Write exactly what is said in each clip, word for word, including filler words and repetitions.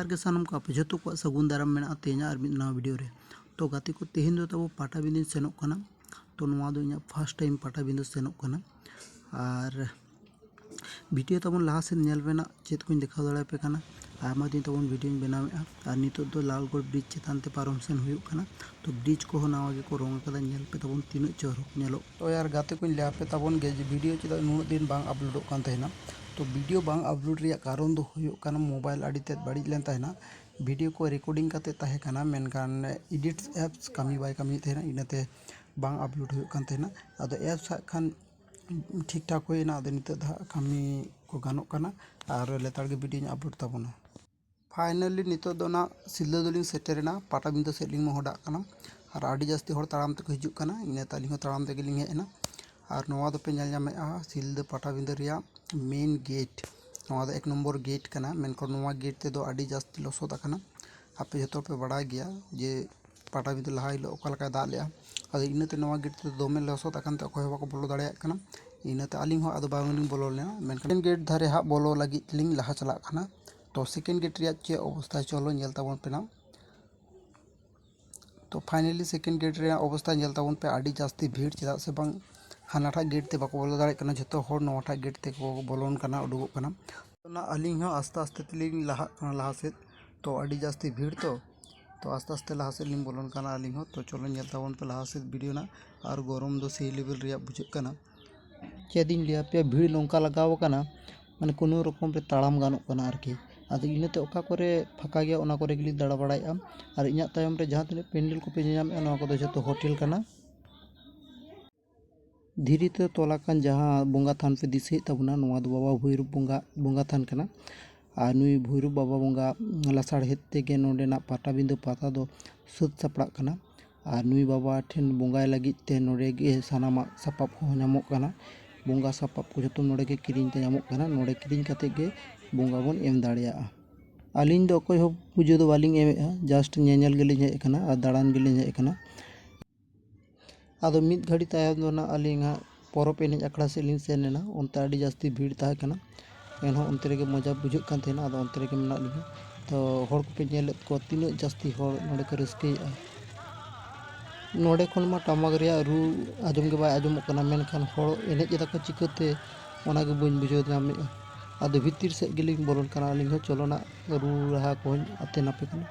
ᱟᱨ ᱜᱮ ᱥᱟᱱᱟᱢ ᱠᱚ ᱟᱯᱮ ᱡᱷᱚᱛᱚ ᱠᱚᱣᱟᱜ ᱥᱟᱹᱜᱩᱱ ᱫᱟᱨᱟᱢ ᱢᱮᱱᱟᱜᱼᱟ ᱛᱮᱦᱮᱧᱟᱜ ᱟᱨ ᱢᱤᱫ ᱱᱟᱣᱟ ᱵᱷᱤᱰᱤᱭᱳ ᱨᱮ᱾ ᱛᱚ ᱜᱟᱛᱮ ᱠᱚ, ᱛᱮᱦᱮᱧ ᱫᱚ ᱛᱟᱵᱚ ᱯᱟᱴᱟᱵᱤᱸᱫᱟᱹᱧ ᱥᱮᱱᱚᱜ ᱠᱟᱱᱟ᱾ ᱛᱚ ᱱᱚᱣᱟ ᱫᱚ ᱤᱧᱟᱹᱜ ᱯᱷᱟᱥᱴ ᱴᱟᱭᱤᱢ ᱯᱟᱴᱟᱵᱤᱸᱫᱟᱹ ᱥᱮᱱᱚᱜ ᱠᱟᱱᱟ᱾ ᱟᱨ ᱵᱷᱤᱰᱤᱭᱳ ᱛᱟᱵᱚᱱ ᱞᱟᱦᱟ ᱥᱮᱫ ᱧᱮᱞ ᱵᱮᱱᱟᱜ ᱪᱮᱫ ᱠᱚᱧ ᱫᱮᱠᱷᱟᱣ ᱫᱟᱲᱮᱭᱟᱯᱮ ᱠᱟᱱᱟ᱾ ᱟᱭᱢᱟ ᱫᱤᱱ ᱛᱟᱵᱚᱱ ᱵᱷᱤᱰᱤᱭᱳᱧ ᱵᱮᱱᱟᱣᱮᱫᱼᱟ, ᱟᱨ ᱱᱤᱛᱚᱜ ᱫᱚ ᱞᱟᱞᱜᱚᱲ ᱵᱨᱤᱡᱽ ᱪᱮᱛᱟᱱ ᱛᱮ ᱯᱟᱨᱚᱢ ᱥᱮᱱ ᱦᱩᱭᱩᱜ ᱠᱟᱱᱟ᱾ ᱛᱚ ᱵᱨᱤᱡᱽ ᱠᱚᱦᱚᱸ ᱱᱟᱣᱟ ᱜᱮᱠᱚ ᱨᱚᱝ ᱟᱠᱟᱫᱟ, ᱧᱮᱞ ᱯᱮ ᱛᱟᱵᱚᱱ ᱛᱤᱱᱟᱹᱜ ᱪᱚᱨᱚᱠ ᱧᱮᱞᱚᱜ᱾ ᱛᱚ ᱭᱟᱨ ᱜᱟᱛᱮ ᱠᱚᱧ ᱞᱟᱹᱭ ᱟᱯᱮ ᱛᱟᱵᱚᱱ ᱜᱮ ᱡᱮ ᱵᱷᱤᱰᱤᱭᱳ ᱪᱮᱫᱟᱜ ᱱᱩᱱᱟᱹᱜ ᱫᱤᱱ ᱵᱟᱝ ᱟᱯᱞᱳᱰᱚᱜ ᱠᱟᱱ ᱛᱟᱦᱮᱱᱟ᱾ ᱛᱚ ᱵᱷᱤᱰᱤᱭᱳ ᱵᱟᱝ ᱟᱯᱞᱳᱰ ᱨᱮᱭᱟᱜ ᱠᱟᱨᱚᱱ ᱫᱚ ᱦᱩᱭᱩᱜ ᱠᱟᱱᱟ ᱢᱳᱵᱟᱭᱤᱞ ᱟᱹᱰᱤ ᱛᱮᱫ ᱵᱟᱹᱲᱤᱡ ᱞᱮᱱ ᱛᱟᱦᱮᱱᱟ᱾ ᱵᱷᱤᱰᱤᱭᱳ ᱠᱚ ᱨᱮᱠᱚᱨᱰᱤᱝ ᱠᱟᱛᱮ ᱛᱟᱦᱮᱸ ᱠᱟᱱᱟ, ᱢᱮᱱᱠᱷᱟᱱ ᱮᱰᱤᱴ ᱮᱯᱥ ᱠᱟᱹᱢᱤ ᱵᱟᱭ ᱠᱟᱹᱢᱤᱭᱮᱫ ᱛᱟᱦᱮᱱᱟ, ᱤᱱᱟᱹᱛᱮ ᱵᱟᱝ ᱟᱯᱞᱳᱰ ᱦᱩᱭᱩᱜ ᱠᱟᱱ ᱛᱟᱦᱮᱱᱟ᱾ ᱟᱫᱚ ᱮᱯᱥ ᱦᱟᱸᱜ ᱠᱷᱟᱱ ᱴᱷᱤᱠ ᱴᱷᱟᱠ ᱦᱩᱭᱮᱱᱟ, ᱟᱫᱚ ᱱᱤᱛᱚᱜ ᱫᱚ ᱦᱟᱸᱜ ᱠᱟᱹᱢᱤ ᱠᱚ ᱜᱟᱱᱚᱜ ᱠᱟᱱᱟ ᱟᱨ ᱞᱮᱛᱟᱲ ᱜᱮ ᱵᱷᱤᱰᱤᱭᱳᱧ ᱟᱯᱞᱳᱰ ᱛᱟᱵᱚᱱᱟ᱾ ᱯᱷᱟᱭᱱᱟᱞᱤ ᱱᱤᱛᱚᱜ ᱫᱚ ᱱᱟᱜ ᱥᱤᱞᱫᱟᱹ ᱫᱚᱞᱤᱧ ᱥᱮᱴᱮᱨᱮᱱᱟ, ᱯᱟᱴᱟᱵᱤᱸᱫᱟᱹ ᱥᱮᱫ ᱞᱤᱧ ᱢᱚᱦᱰᱟᱜ ᱠᱟᱱᱟ᱾ ᱟᱨ ᱟᱹᱰᱤ ᱡᱟᱹᱥᱛᱤ ᱦᱚᱲ ᱛᱟᱲᱟᱢ ᱛᱮᱠᱚ ᱦᱤᱡᱩᱜ ᱠᱟᱱᱟ, ᱤᱱᱟᱹᱛᱮ ᱟᱹᱞᱤᱧ ᱦᱚᱸ ᱛᱟᱲᱟᱢ ᱛᱮᱜᱮ ᱞᱤᱧ ᱦᱮᱡ ᱮᱱᱟ᱾ ᱟᱨ ᱱᱚᱣᱟ ᱫᱚᱯᱮ ᱧᱮᱞ ᱧᱟᱢᱮᱫᱼᱟ ᱥᱤᱞᱫᱟᱹ ᱯᱟᱴᱟᱵᱤᱸᱫᱟᱹ ᱨᱮᱭᱟᱜ ᱢᱮᱱ ᱜᱮᱴ᱾ ᱱᱚᱣᱟ ᱫᱚ ᱮᱠ ᱱᱚᱢᱵᱚᱨ ᱜᱮᱴ ᱠᱟᱱᱟ, ᱢᱮᱱᱠᱷᱟᱱ ᱱᱚᱣᱟ ᱜᱮᱴ ᱛᱮᱫᱚ ᱟᱹᱰᱤ ᱡᱟᱹᱥᱛᱤ ᱞᱚᱥᱚᱫ ᱟᱠᱟᱱᱟ᱾ ᱟᱯᱮ ᱡᱚᱛᱚ ᱯᱮ ᱵᱟᱲᱟᱭ ᱜᱮᱭᱟ ᱡᱮ ᱯᱟᱴᱟᱵᱤᱸᱫᱟᱹ ᱞᱟᱦᱟ ᱦᱤᱞᱳᱜ ᱚᱠᱟ ᱞᱮᱠᱟᱭ ᱫᱟᱜ ᱞᱮᱜᱼᱟ᱾ ᱟᱫᱚ ᱤᱱᱟᱹᱛᱮ ᱱᱚᱣᱟ ᱜᱮᱴ ᱛᱮᱫᱚ ᱫᱚᱢᱮ ᱞᱚᱥᱚᱫ ᱟᱠᱟᱱ ᱛᱮ ᱚᱠᱚᱭ ᱦᱚᱸ ᱵᱟᱠᱚ ᱵᱚᱞᱚ ᱫᱟᱲᱮᱭᱟᱜ ᱠᱟᱱᱟ᱾ ᱤᱱᱟᱹᱛᱮ ᱟᱹᱞᱤᱧ ᱦᱚᱸ ᱟᱫᱚ ᱵᱟᱝ ᱞᱤᱧ ᱵᱚᱞᱚ ᱞᱮᱱᱟ, ᱢᱮᱱᱠᱷᱟᱱ ᱜᱮᱴ ᱫᱷᱟᱨᱮ ᱦᱟᱸᱜ ᱵᱚᱞᱚ ᱞᱟᱹᱜᱤᱫ ᱞᱤᱧ ᱞᱟᱦᱟ ᱪᱟᱞᱟᱜ ᱠᱟᱱᱟ᱾ ᱛᱚ ᱥᱮᱠᱮᱱᱰ ᱜᱮᱴ ᱨᱮᱭᱟᱜ ᱪᱮᱫ ᱚᱵᱚᱥᱛᱷᱟ, ᱪᱚᱞᱚ ᱧᱮᱞ ᱛᱟᱵᱚᱱ ᱯᱮ ᱱᱟᱜ᱾ ᱛᱚ ᱯᱷᱟᱭᱱᱟᱞᱤ ᱥᱮᱠᱮᱱᱰ ᱜᱮᱴ ᱨᱮᱭᱟᱜ ᱚᱵᱚᱥᱛᱷᱟ ᱧᱮᱞ ᱛᱟᱵᱚᱱ ᱯᱮ, ᱟᱹᱰᱤ ᱡᱟᱹᱥᱛᱤ ᱵᱷᱤᱲ, ᱪᱮᱫᱟᱜ ᱥᱮ ᱵᱟᱝ ᱦᱟᱱᱟᱴᱟᱜ ᱜᱮᱴ ᱛᱮ ᱵᱟᱠᱚ ᱵᱚᱞᱚ ᱫᱟᱲᱮᱭᱟᱜ ᱠᱟᱱᱟ, ᱡᱷᱚᱛᱚ ᱦᱚᱲ ᱱᱚᱣᱟᱴᱟᱜ ᱜᱮᱴ ᱛᱮᱠᱚ ᱵᱚᱞᱚᱱ ᱠᱟᱱᱟ, ᱩᱰᱩᱠᱚᱜ ᱠᱟᱱᱟ᱾ ᱚᱱᱟ ᱟᱹᱞᱤᱧ ᱦᱚᱸ ᱟᱥᱛᱮ ᱟᱥᱛᱮ ᱛᱮᱞᱤᱧ ᱞᱟᱦᱟᱜ ᱠᱟᱱᱟ ᱞᱟᱦᱟ ᱥᱮᱫ᱾ ᱛᱚ ᱟᱹᱰᱤ ᱡᱟᱹᱥᱛᱤ ᱵᱷᱤᱲ ᱛᱚ, ᱛᱚ ᱟᱥᱛᱮ ᱟᱥᱛᱮ ᱞᱟᱦᱟ ᱥᱮᱫ ᱞᱤᱧ ᱵᱚᱞᱚᱱ ᱠᱟᱱᱟ ᱟᱹᱞᱤᱧ ᱦᱚᱸ᱾ ᱛᱚ ᱪᱚᱞᱚ ᱧᱮᱞ ᱛᱟᱵᱚᱱ ᱯᱮ ᱞᱟᱦᱟ ᱥᱮᱫ ᱵᱷᱤᱰᱤᱭᱳ ᱱᱟᱜ᱾ ᱟᱨ ᱜᱚᱨᱚᱢ ᱫᱚ ᱥᱮᱭ ᱞᱮᱵᱮᱞ ᱨᱮᱭᱟᱜ ᱵᱩᱡᱷᱟᱹᱜ ᱠᱟᱱᱟ᱾ ᱪᱮᱫ ᱤᱧ ᱞᱟᱹᱭ ᱟᱯᱮᱭᱟ, ᱵᱷᱤᱲ ᱱᱚᱝᱠᱟ ᱞᱟᱜᱟᱣ ᱟᱠᱟᱱᱟ, ᱢᱟᱱᱮ ᱠᱳᱱᱳ ᱨᱚᱠᱚᱢ ᱨᱮ ᱛᱟᱲᱟᱢ ᱜᱟᱱᱚᱜ ᱠᱟᱱᱟ ᱟᱨᱠᱤ᱾ ᱟᱫᱚ ᱤᱱᱟᱹᱛᱮ ᱚᱠᱟ ᱠᱚᱨᱮ ᱯᱷᱟᱸᱠᱟ ᱜᱮᱭᱟ ᱚᱱᱟ ᱠᱚᱨᱮ ᱜᱮᱞᱤᱧ ᱫᱟᱬᱟ ᱵᱟᱲᱟᱭᱮᱫᱼᱟ᱾ ᱟᱨ ᱤᱧᱟᱹᱜ ᱛᱟᱭᱚᱢ ᱨᱮ ᱡᱟᱦᱟᱸ ᱛᱤᱱᱟᱹᱜ ᱯᱮᱱᱰᱮᱞ ᱠᱚᱯᱮ ᱧᱮᱧᱟᱢᱮᱫᱼᱟ, ᱱᱚᱣᱟ ᱠᱚᱫᱚ ᱡᱷᱚᱛᱚ ᱦᱳᱴᱮᱞ ᱠᱟᱱᱟ᱾ ᱫᱷᱤᱨᱤ ᱛᱮ ᱛᱚᱞ ᱟᱠᱟᱱ ᱡᱟᱦᱟᱸ ᱵᱚᱸᱜᱟ ᱛᱷᱟᱱ ᱯᱮ ᱫᱤᱥᱟᱹᱭᱮᱫ ᱛᱟᱵᱚᱱᱟ, ᱱᱚᱣᱟ ᱫᱚ ᱵᱟᱵᱟ ᱵᱷᱳᱭᱨᱳᱵ ᱵᱚᱸᱜᱟ, ᱵᱚᱸᱜᱟ ᱛᱷᱟᱱ ᱠᱟᱱᱟ᱾ ᱟᱨ ᱱᱩᱭ ᱵᱷᱳᱭᱨᱳᱵ ᱵᱟᱵᱟ ᱵᱚᱸᱜᱟ ᱞᱟᱥᱟᱲᱦᱮᱫ ᱛᱮᱜᱮ ᱱᱚᱰᱮᱱᱟᱜ ᱯᱟᱴᱟᱵᱤᱸᱫᱟᱹ ᱯᱟᱛᱟ ᱫᱚ ᱥᱟᱹᱛ ᱥᱟᱯᱲᱟᱜ ᱠᱟᱱᱟ᱾ ᱟᱨ ᱱᱩᱭ ᱵᱟᱵᱟ ᱴᱷᱮᱱ ᱵᱚᱸᱜᱟᱭ ᱞᱟᱹᱜᱤᱫ ᱛᱮ ᱱᱚᱰᱮ ᱜᱮ ᱥᱟᱱᱟᱢᱟᱜ ᱥᱟᱯᱟᱵ ᱠᱚᱦᱚᱸ ᱧᱟᱢᱚᱜ ᱠᱟᱱᱟ᱾ ᱵᱚᱸᱜᱟ ᱥᱟᱯᱟᱵ ᱠᱚ ᱡᱚᱛᱚ ᱱᱚᱰᱮ ᱜᱮ ᱠᱤᱨᱤᱧ ᱛᱮ ᱧᱟᱢᱚᱜ ᱠᱟᱱᱟ᱾ ᱱᱚᱰᱮ ᱠᱤᱨᱤᱧ ᱠᱟᱛᱮ ᱜᱮ ᱵᱚᱸᱜᱟ ᱵᱚᱱ ᱮᱢ ᱫᱟᱲᱮᱭᱟᱜᱼᱟ᱾ ᱟᱹᱞᱤᱧ ᱫᱚ ᱚᱠᱚᱭ ᱦᱚᱸ ᱯᱩᱡᱟᱹ ᱫᱚ ᱵᱟᱹᱞᱤᱧ ᱮᱢᱮᱫᱼᱟ, ᱡᱟᱥᱴ ᱧᱮᱧᱮᱞ ᱜᱮᱞᱤᱧ ᱦᱮᱡ ᱟᱠᱟᱱᱟ ᱟᱨ ᱫᱟᱬᱟᱱ ᱜᱮᱞᱤᱧ ᱦᱮᱡ ᱟᱠᱟᱱᱟ᱾ ᱟᱫᱚ ᱢᱤᱫ ᱜᱷᱟᱹᱲᱤ ᱛᱟᱭᱚᱢ ᱫᱚ ᱱᱟᱜ ᱟᱹᱞᱤᱧ ᱦᱟᱸᱜ ᱯᱚᱨᱚᱵᱽ ᱮᱱᱮᱡ ᱟᱠᱷᱲᱟ ᱥᱮᱫ ᱞᱤᱧ ᱥᱮᱱ ᱮᱱᱟ᱾ ᱚᱱᱛᱮ ᱟᱹᱰᱤ ᱡᱟᱹᱥᱛᱤ ᱵᱷᱤᱲ ᱛᱟᱦᱮᱸ ᱠᱟᱱᱟ, ᱮᱱᱦᱚᱸ ᱚᱱᱛᱮ ᱨᱮᱜᱮ ᱢᱚᱡᱟ ᱵᱩᱡᱷᱟᱹᱜ ᱠᱟᱱ ᱛᱟᱦᱮᱱᱟ᱾ ᱟᱫᱚ ᱚᱱᱛᱮ ᱨᱮᱜᱮ ᱢᱮᱱᱟᱜ ᱞᱤᱧᱟ᱾ ᱛᱚ ᱦᱚᱲ ᱠᱚᱯᱮ ᱧᱮᱞᱮᱫ ᱠᱚᱣᱟ ᱛᱤᱱᱟᱹᱜ ᱡᱟᱹᱥᱛᱤ ᱦᱚᱲ ᱱᱚᱰᱮ ᱠᱚ ᱨᱟᱹᱥᱠᱟᱹᱭᱮᱫᱼᱟ᱾ ᱱᱚᱰᱮ ᱠᱷᱚᱱ ᱢᱟ ᱴᱟᱢᱟᱠ ᱨᱮᱭᱟᱜ ᱨᱩ ᱟᱸᱡᱚᱢ ᱜᱮ ᱵᱟᱭ ᱟᱸᱡᱚᱢᱚᱜ ᱠᱟᱱᱟ, ᱢᱮᱱᱠᱷᱟᱱ ᱦᱚᱲ ᱮᱱᱮᱡ ᱮᱫᱟ ᱠᱚ ᱪᱤᱠᱟᱹᱛᱮ, ᱚᱱᱟ ᱜᱮ ᱵᱟᱹᱧ ᱵᱩᱡᱷᱟᱹᱣ ᱧᱟᱢᱮᱫᱼᱟ᱾ ᱟᱫᱚ ᱵᱷᱤᱛᱤᱨ ᱥᱮᱫ ᱜᱮᱞᱤᱧ ᱵᱚᱞᱚᱱ ᱠᱟᱱᱟ, ᱟᱹᱞᱤᱧ ᱦᱚᱸ ᱪᱚᱞᱚᱱᱟᱜ ᱨᱩ ᱨᱟᱦᱟ ᱠᱚᱦᱚᱸᱧ ᱟᱛᱮᱱ ᱟᱯᱮ ᱠᱟᱱᱟ᱾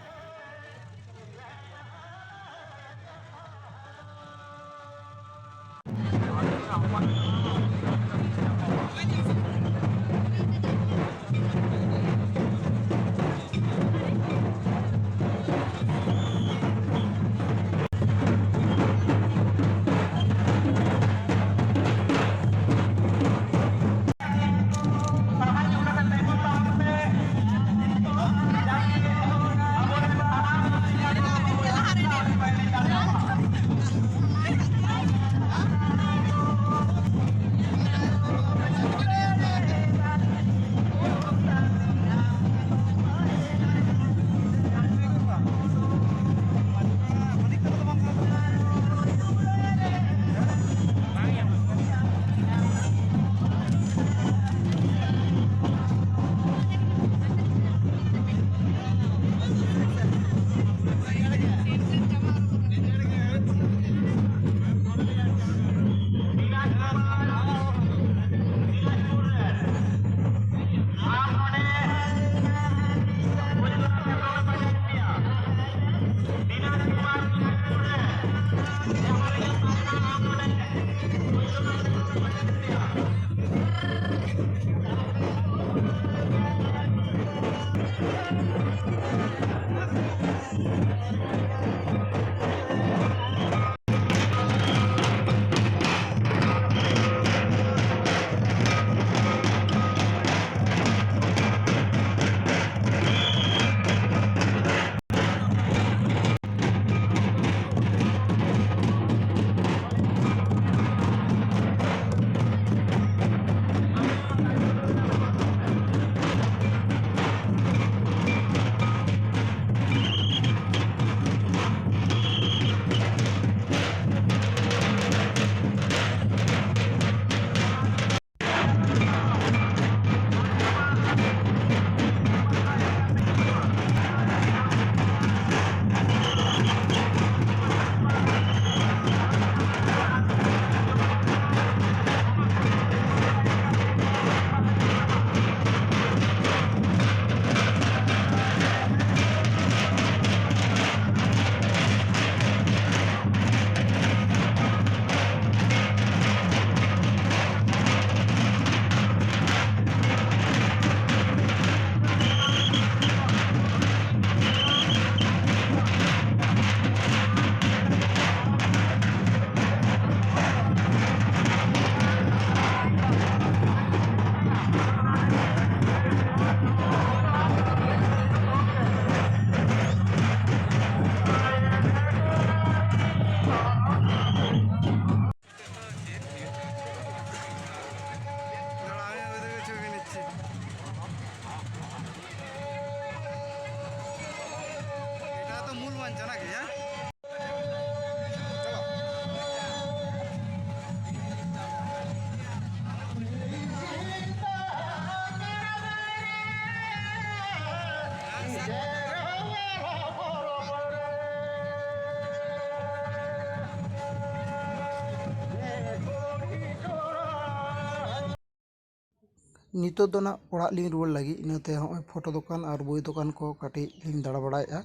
ᱱᱤᱛᱚᱜ ᱫᱚ ᱱᱟᱜ ᱚᱲᱟᱜ ᱞᱤᱧ ᱨᱩᱣᱟᱹᱲ ᱞᱟᱹᱜᱤᱫ᱾ ᱤᱱᱟᱹᱛᱮ ᱦᱚᱸᱜᱼᱚᱭ ᱯᱷᱳᱴᱳ ᱫᱚᱠᱟᱱ ᱟᱨ ᱵᱳᱭ ᱫᱚᱠᱟᱱ ᱠᱚ ᱠᱟᱹᱴᱤᱡ ᱞᱤᱧ ᱫᱟᱬᱟ ᱵᱟᱲᱟᱭᱮᱫᱼᱟ᱾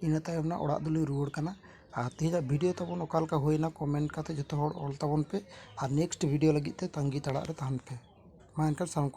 ᱤᱱᱟᱹ ᱛᱟᱭᱚᱢ ᱱᱟᱜ ᱚᱲᱟᱜ ᱫᱚᱞᱤᱧ ᱨᱩᱣᱟᱹᱲ ᱠᱟᱱᱟ᱾ ᱟᱨ ᱛᱮᱦᱮᱧᱟᱜ ᱵᱷᱤᱰᱤᱭᱳ ᱛᱟᱵᱚᱱ ᱚᱠᱟ ᱞᱮᱠᱟ ᱦᱩᱭᱱᱟ, ᱠᱚᱢᱮᱱᱴ ᱠᱟᱛᱮ ᱡᱚᱛᱚ ᱦᱚᱲ ᱚᱞ ᱛᱟᱵᱚᱱ ᱯᱮ᱾ ᱟᱨ ᱱᱮᱠᱥᱴ ᱵᱷᱤᱰᱤᱭᱳ ᱞᱟᱹᱜᱤᱫ ᱛᱮ ᱛᱟᱺᱜᱤ ᱛᱟᱲᱟᱜ ᱨᱮ ᱛᱟᱦᱮᱱ ᱯᱮ᱾ ᱢᱟ ᱮᱱᱠᱷᱟᱱ ᱥᱟᱱᱟᱢ ᱠᱚ